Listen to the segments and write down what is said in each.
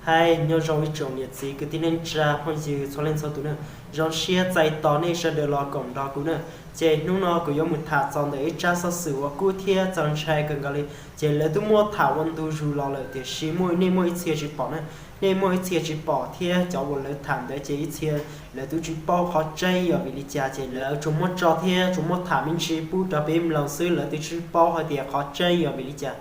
Hais nyob zoo ib tsoom niam txiv kwv tij neej tsa phooj ywg txhua leej txhua tus na, zoo siab txais tos nej sawv daws los koom nrog kuv na. Ces hnub no kuv yuav mus tham txog ntawm ib tsab xov xwm uas kub thiab txaus ntshai kawg nkaus li. Ces lawv twb muab tham ua ntu zus los lawm tiam sis muaj nej muaj ib txhia tsis pom na. Nej muaj ib txhia tsis pom thiab cov uas lawv tham ntawd ces ib txhia lawv twb tsis paub qhov tseeb yog vim li cas ces lawv tsuas muab tso thiab tsuas muab tham me ntsis pub rau peb mloog xwb, lawv twb tsis paub hais tias qhov tseeb yog vim li cas.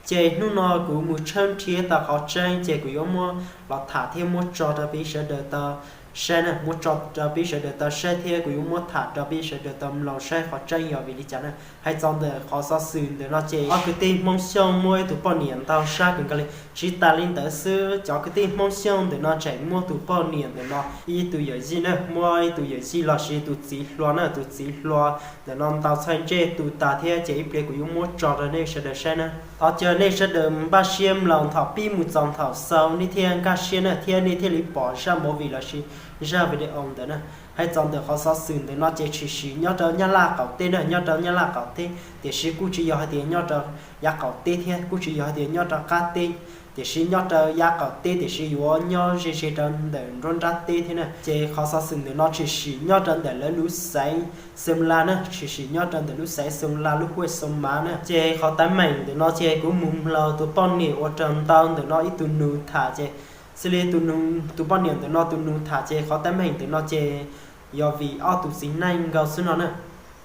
Ces hnub no kuv mus tshawb nrhiav tau qhov tseeb ces kuv yuav muab los tham thiab muab tso rau peb sawv daws tau saib na, muab tso rau peb sawv daws tau saib thiab kuv yuav muab tham rau peb sawv daws tau mloog saib qhov tseeb yog vim li cas na. Hais txog ntawm qhov xov xwm ntawm no ces ob kwv tij Hmoob Xyooj muab ib tug poj niam ntaus sab kawg nkaus li. Tsis tas li ntawd xwb, cov kwv tij Hmoob Xyooj ntawm no tseem muab tus poj niam ntawm no ib tug yawm yij na, muab ib tug yawm yij los sis tus txiv hluas na, tus txiv hluas ntawm no ntaus txhais ntsej tu tas thiab ces ib pliag kuv yuav muab tso rau nej sawv daws saib na. Thov caw nej sawv daws npaj siab mloog thaum pib mus txog thaum xaus nej thiaj nkag siab na thiab nej thiaj li pom zaj movie los sis zaj video ntawd na. Hais txog ntawm qhov xov xwm ntawm no ces tshwm sim nyob rau Nyab Laj qaum teb na, nyob rau Nyab Laj qaum teb tiam sis kuj tsis yog hais tias nyob rau yav qaum teb thiab kuj tsis yog hais tias nyob rau qab teb, tiam sis nyob rau yav qaum teb tiam sis yuav nyob ze ze rau ntawm nruab nrab teb thiab na. Ces qhov xov xwm ntawm no tshwm sim nyob rau ntawm lawv lub xeev Xeem La na, tshwm sim nyob rau ntawm lub xeev Xeem La lub huaj Xoo Mav na. Ces qhov teeb meem ntawm no ces kuv mus mloog tus poj niam uas raug ntaus ntawm no ib tug nus tham ces, xws li tus poj niam ntawm no tus nus tham ces qhov teeb meem ntawm no ces yog vim ob tug txiv neej nkaus xwb no na.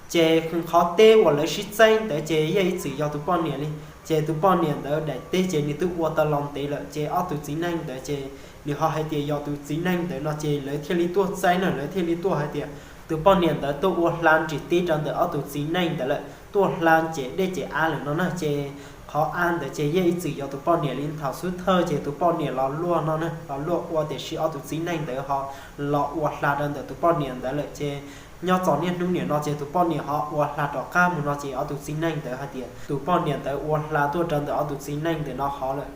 Ces qhov teb uas lawv sib txeeb ntawd ces yeej ib txwm yog tus poj niam li. Ces tus poj niam ntawd daim teb ces nws twb ua tau los ntev lawm ces ob tug txiv neej ntawd ces nws ho hais tias yog tus txiv neej ntawd no ces lawv thiaj li tuaj txeeb na, lawv thiaj li tuaj hais tias tus poj niam ntawd tuaj ua hla nrim teb rau ntawm ob tug txiv neej ntawd lawm, tuaj hla cem dej cem av lawm no na. Ces qhov av ntawd ces yeej ib txwm yog tus poj niam li. Thaum xub thawj ces tus poj niam los luaj no na, los luaj ua tiam sis ob tug txiv neej ntawd ho los ua hla rau ntawm tus poj niam ntawd lawm ces nyob txog niaj hnub niam no ces tus poj niam ho ua hla rov qab mus no ces ob tug txiv neej ntawd hais tias tus poj niam ntawd ua hla tuaj rau ntawm ob tug txiv neej ntawm no hov lawm.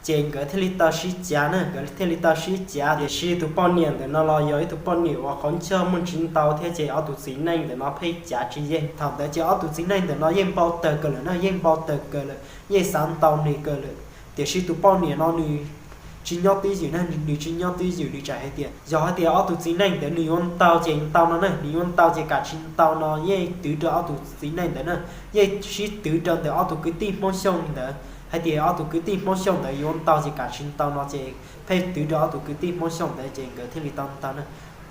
Ces nkawd thiaj li tau sib cav na, nkawd thiaj li tau sib cav tiam sis tus poj niam ntawm no los yog ib tug poj niam uas qhov ncauj muaj ntsis ntau thiab ces ob tug txiv neej ntawm no pheej cav tsis yeej. Thaum ntawd ces ob tug txiv neej ntawm no yeej npau taws kawg lawm na, yeej npau taws kawg lawm, yeej xav ntaus nws kawg lawm. Tiam sis tus poj niam no nws tsis nyob twj ywm na, nws tsis nyob twj ywm, nws tseem hais tias yog hais tias ob tug txiv neej ntawd nws yuav ntaus ces ntaus no na, nws yuav ntaus ces kam tsis ntaus no, yeej twv rau ob tug txiv neej ntawd na, yeej sib twv rau ntawm ob tug kwv tij Hmoob Xyooj ntawd hais tias ob tug kwv tij Hmoob Xyooj ntawd yuav ntaus ces kam tsis ntaus no ces pheej twv rau ob tug kwv tij Hmoob Xyooj ntawd ces nkawd thiaj li tau ntaus na.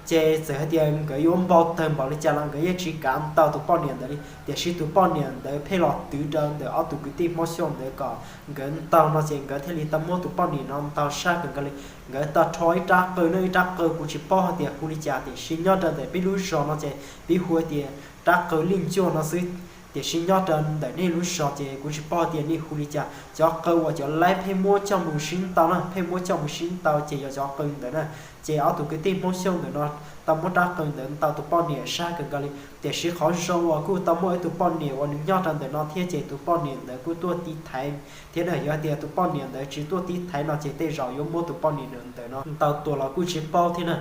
Ces txawm hais tias nkawd yuav npau taws npaum li cas los nkawd yeej tsis kam ntaus tus poj niam ntawd li, tiam sis tus poj niam ntawd pheej los twv rau ntawm ob tug kwv tij Hmoob Xyooj ntawd kom nkawd ntaus no ces nkawd thiaj li tau muab tus poj niam no ntaus sab kawg nkaus li. Nkawd tau rho ib rab qw na, ib rab qw kuv tsis paub hais tias hu li cas tiam sis nyob rau ntawm peb lub zos no ces peb hu tias rab qw lij ncuaj no xwb. Tiam sis nyob rau ntawm nej lub zos ces kuv tsis paub tias nej hu li cas. Cov qw uas cov laib pheej muab coj mus sib ntaus na, pheej muab coj mus sib ntaus ces yog cov qw ntawd na. Ces ob tug kwv tij Hmoob Xyooj ntawm no tau muab rab qw ntawd ntaus tus poj niam sab kawg nkaus li. Tiam sis qhov zoo uas kuj tau muaj ib tug poj niam uas nws nyob rau ntawm no thiab ces tus poj niam ntawd kuj tuaj tiv thaiv thiab na. Yog hais tias tus poj niam ntawd tsis tuaj tiv thaiv no ces tej zaum yuav muab tus poj niam ntawd no ntaus tuag los kuj tsis paub thiab na.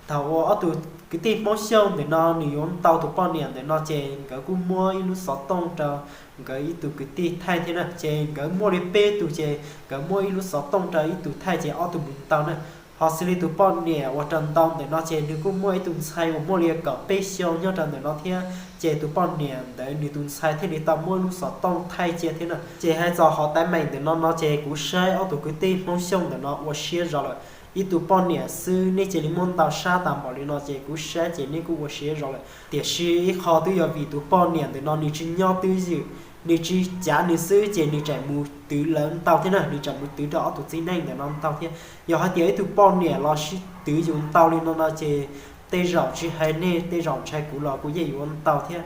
Thaum uas ob tug kwv tij Hmoob Xyooj ntawm no nws yuav ntaus tus poj niam ntawm no ces nkawd kuj muab ib lub xov tooj rau nkawd ib tug kwv tij Thaij thiab na. Ces nkawd muaj li peb tug ces nkawd muab ib lub xov tooj rau ib tug Thaij ces ob tug mus ntaus na. Ho xws li tus poj niam uas raug ntaus ntawm no ces nws kuj muaj ib tug ntxhais uas muaj li kaum peb xyoo nyob rau ntawm no thiab. Ces tus poj niam ntawd nws tus ntxhais thiaj li tau muab lub xov tooj Thaij cia thiab na. Ces hais txog qhov teeb meem ntawm no no ces kuv saib ob tug kwv tij Hmoob Xyooj ntawm no ua siab zog lawm. Ib tug poj niam xwb nej cia li muab ntaus sab tas npaum li no ces kuv saib ces nej kuj ua siab zog lawm. Tiam sis ib qho twb yog vim tus poj niam ntawm no nws tsis nyob twj ywm, nws tsis cav nws xwb ces nws tseem mus twv lawv ntaus thiab na, nws tseem mus twv rau ob tug txiv neej ntawm no ntaus thiab. Yog hais tias ib tug poj niam los sib twv yus ntaus li no no ces tej zaum tsis hais nej tej zaum ntshai kuv los kuv yeej yuav ntaus thiab.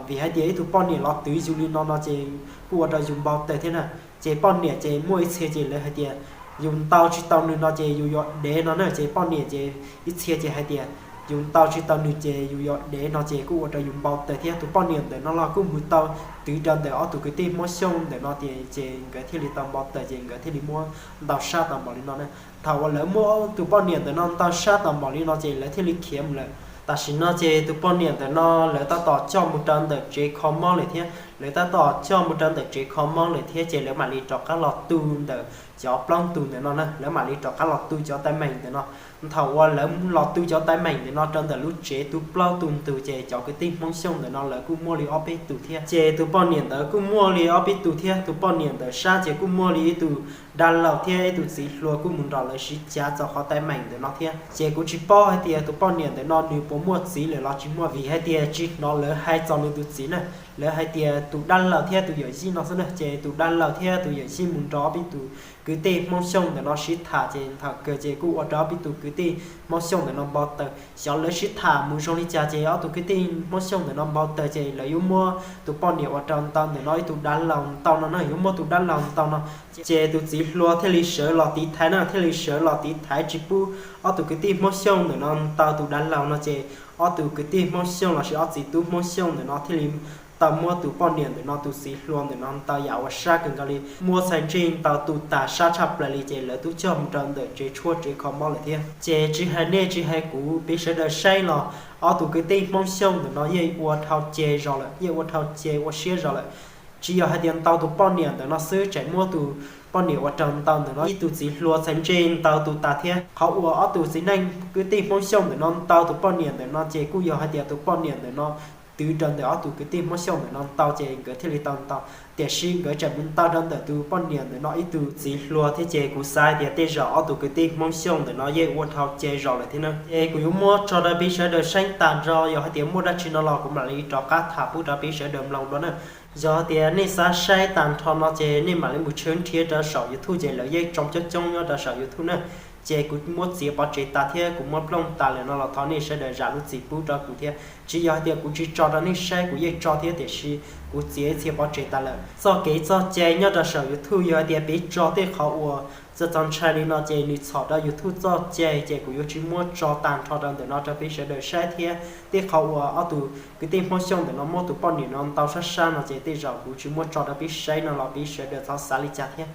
Vim hais tias ib tug poj niam los twv yus li no no ces kuj ua rau yus npau taws thiab na. Ces poj niam ces muaj ib txhia ces lawv hais tias yus ntaus tsis tau nws no ces yus yuav dev no na. Ces poj niam ces ib txhia ces hais tias yus ntaus tsis tau nws ces yus yuav dev no ces kuj ua rau yus npau taws thiab. Tus poj niam ntawm no los kuj mus tau twv rau ntawm ob tug kwv tij Hmoob Xyooj ntawm no tias ces nkawd thiaj li tau npau taws ces nkawd thiaj li muab ntaus sab tau npaum li no na. Thaum uas lawv muab tus poj niam ntawm no ntaus sab tau npaum li no ces lawv thiaj li khiav mus lawm. Tam sim no ces tus poj niam ntawm no lawv tab tom coj mus rau ntawm tsev kho mob lawm thiab. Lawv tab tom coj mus rau ntawm tsev kho mob lawm thiab ces lawv mam li rov qab los tu ntawm cov plaub tug ntawm no na, lawv mam li rov qab los tu cov tais meem ntawm no. Thaum uas lawv los tu cov tais meem ntawm no rau ntawm lub tsev tu plaub tug ntug ces cov kwv tij Hmoob Xyooj ntawm no lawv kuj muaj li ob peb tus thiab. Ces tus poj niam ntawd kuj muaj li ob peb tus thiab, tus poj niam ntawd sab ces kuj muaj li ib tug dab laug thiab ib tus txiv hluas kuj mus nrog lawv sib cav txog qhov tais meem ntawm no thiab. Ces kuv tsis paub hais tias tus poj niam ntawm no nws puas muaj txiv lawm los tsis muaj, vim hais tias tsis hnov lawv hais txog nws tus txiv na. Lawv hais tias tus dab laug thiab tus yawm yij no xwb na, ces tus dab laug thiab tus yawm yij mus nrog ob peb tus kwv tij Hmoob Xyooj ntawm no sib tham ces thaum kawg ces kuj ua rau ob peb tus kwv tij Hmoob Xyooj ntawm no npau taws. Xyov lawv sib tham mus zoo li cas ces ob tus kwv tij Hmoob Xyooj ntawm no npau taws ces lawv yuav muab tus poj niam uas raug ntaus ntawm no ib tug dab laug ntaus no na, yuav muab tus dab laug ntaus no. Ces tus txiv hluas thiaj li sawv los tiv thaiv na, thiaj li sawv los tiv thaiv tsis pub ob tus kwv tij Hmoob Xyooj ntawm no ntaus tus dab laug no ces ob tus kwv tij Hmoob Xyooj lossis ob txiv tub Hmoob Xyooj ntawm no thiaj li tau muab tus poj niam ntawm no tus txiv hluas ntawm no ntaus yam uas sab kawg nkaus li, muab txhais ntsej ntaus tu tas sab tshaj plaws li ces lawv twb coj mus rau ntawm tsev tshuaj tsev kho mob lawm thiab. Ces tsis hais nej tsis hais kuv, peb sawv daws saib los ob tus kwv tij Hmoob Xyooj ntawm no yeej ua dhau ce zos lawm, yeej ua dhau ce ua siab zos lawm. Tsis yog hais tias ntaus tus poj niam ntawm no xwb, tseem muab tus poj niam uas raug ntaus ntawm no ib tus txiv hluas txhais ntsej ntaus tu tas thiab. Qhov uas ob tus txiv neej kwv tij Hmoob Xyooj ntawm no ntaus tus poj niam ntawm no ces kuj yog hais tias tus poj niam ntawm no twv rau ntawm ob tus kwv tij Hmoob Xyooj ntawm no ntaus ces nkawd thiaj li tau ntaus. Tiam sis nkawd tseem mus ntaus rau ntawm tus poj niam ntawm no ib tug txiv hluas thiab ces kuv xav hais tias tej zaum ob tus kwv tij Hmoob Xyooj ntawm no yeej ua dhau ce zos lawm thiab na. Es kuv yuav muab tso rau peb sawv daws saib tas nrho, yog hais tias muaj dab tsi no los kuv mam li rov qab tham pub rau peb sawv daws mloog dua na. Yog hais tias nej xav saib tag nrho no ces nej mam li mus tshawb nrhiav rau saum YouTube ces lawv yeej tso coob coob nyob rau saum YouTube na. Ces kuv muab txiav pov tseg tas thiab kuv muab plooj tas lawm no los thov nej sawv daws zam lub txim pub rau kuv thiab. Tsis yog hais tias kuv tsis tso rau nej saib, kuv yeej tso thiab tiam sis kuv txiav txiav pov tseg tas lawm. Txoj kev txoj cai nyob rau saum YouTube yog hais tias peb tso tej qhov uas txawv txaus ntshai li no ces nws txhom rau YouTube txoj cai ces kuv yuav tsis muab tso tag nrho rau ntawm no rau peb sawv daws saib thiab. Tej qhov uas ob tus kwv tij Hmoob Xyooj ntawm no muab tus poj niam no ntaus sab sab no ces tej zaum kuv tsis muab tso rau peb saib no los peb sawv daws txhob xav li cas thiab.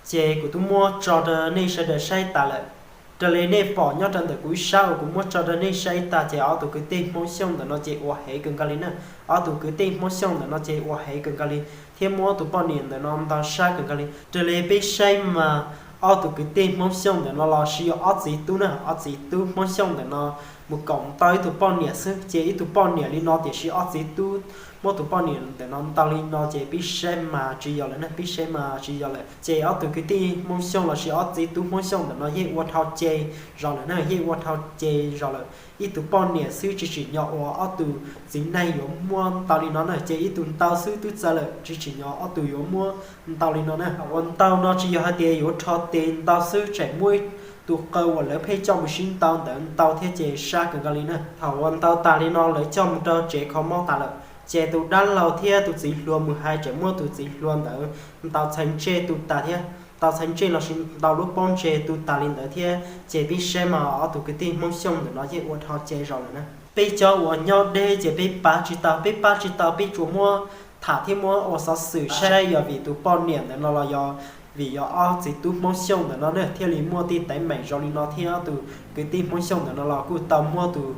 Ces kuv twb muab tso rau nej sawv daws saib tas lawm. Raws li nej pom nyob rau ntawm kuv ib sab uas kuv muab tso rau nej saib tas ces ob tug kwv tij Hmoob Xyooj ntawm no ces ua heev kawg nkaus li na. Ob tug kwv tij Hmoob Xyooj ntawm no ces ua heev kawg nkaus li thiab muab tus poj niam ntawm no ntaus sab kawg nkaus li. Raws li peb saib mas ob tug kwv tij Hmoob Xyooj ntawm no los sis yog ob txiv tub na, ob txiv tub Hmoob Xyooj ntawm no mus koom tau ib tug poj niam xwb ces ib tug poj niam li no tiam sis ob txiv tub muab tus poj niam ntawm no ntaus li no ces peb saib mas tsis yog lawm na, peb saib mas tsis yog lawm. Ces ob tug kwv tij Hmoob Xyooj lossis ob txiv tub Hmoob Xyooj ntawm no yeej ua dhau ce zog lawm na, yeej ua dhau ce zog lawm. Ib tug poj niam xwb tsis tsim nyog uas ob tug txiv neej yuav muab ntaus li no na, ces ib tug ntau xwb twb txaus lawm, tsis tsim nyog ob tug yuav muab ntaus li no na. Ua ntaus no tsis yog hais tias yuav rho tes ntaus xwb, tseem muaj tus qw uas lawv pheej coj mus sib ntaus ntawd ntaus thiab ces sab kawg nkaus li na. Thaum uas ntaus tas li no lawv coj mus rau tsev kho mob tas lawm, ces tus dab laug thiab tus txiv hluas mus hais tseem muab tus txiv hluas ntawd ntaus txhais ntsej tu tas thiab, ntaus txhais ntsej lossis ntaus lub pob ntseg tu tas li ntawd thiab. Ces peb saib mas ob tug kwv tij Hmoob Xyooj ntawm no yeej ua dhau ce zog lawm na. Peb cov uas nyob deb ces peb pab tsis tau, peb pab tsis tau, peb tsuas muab tham thiab muab ua xov xwm saib yog vim tus poj niam ntawm no los yog vim yog ob txiv tub Hmoob Xyooj ntawm no ne thiaj li muaj tej teeb meem zoo li no thiab. Ob tug kwv tij Hmoob Xyooj ntawm no los kuj tau muab tus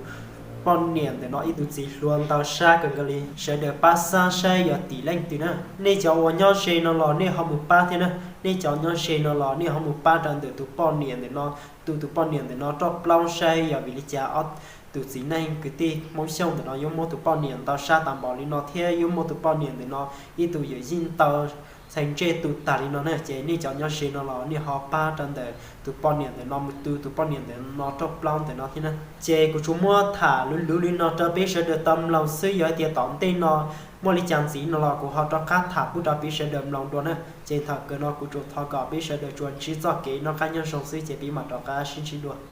poj niam ntawm no ib tug txiv hluas ntaus sab kawg nkaus li. Sawv daws pab xav saib yog tim leej twg na. Nej cov uas nyob ze no los nej ho mus pab thiab na. Nej cov nyob ze no los nej ho mus pab rau ntawm tus poj niam ntawm no, tu tus poj niam ntawm no roj plaub saib yog vim li cas ob tus txiv neej kwv tij Hmoob Xyooj ntawm no yuav muab tus poj niam ntaus sab tas npaum li no thiab yuav muab tus poj niam ntawm no ib tug yawm yij ntaus txhais ntsej tu tas li no na. Ces nej cov nyob ze no los nej ho pab rau ntawm tus poj niam ntawm no mus tu tus poj niam ntawm no roj plaub ntawm no thiab na. Ces kuv tsuas muab tham luv luv li no rau peb sawv daws tau mloog xwb, yog hais tias tom ntej no muaj li cas ntxiv no los kuv ho rov qab tham pub rau peb sawv daws mloog dua na. Ces thaum kawg no kuv tsuas thov kom peb sawv daws tsuas ntsib txoj kev noj qab nyob zoo xwb ces peb mam rov qab sib ntsib dua.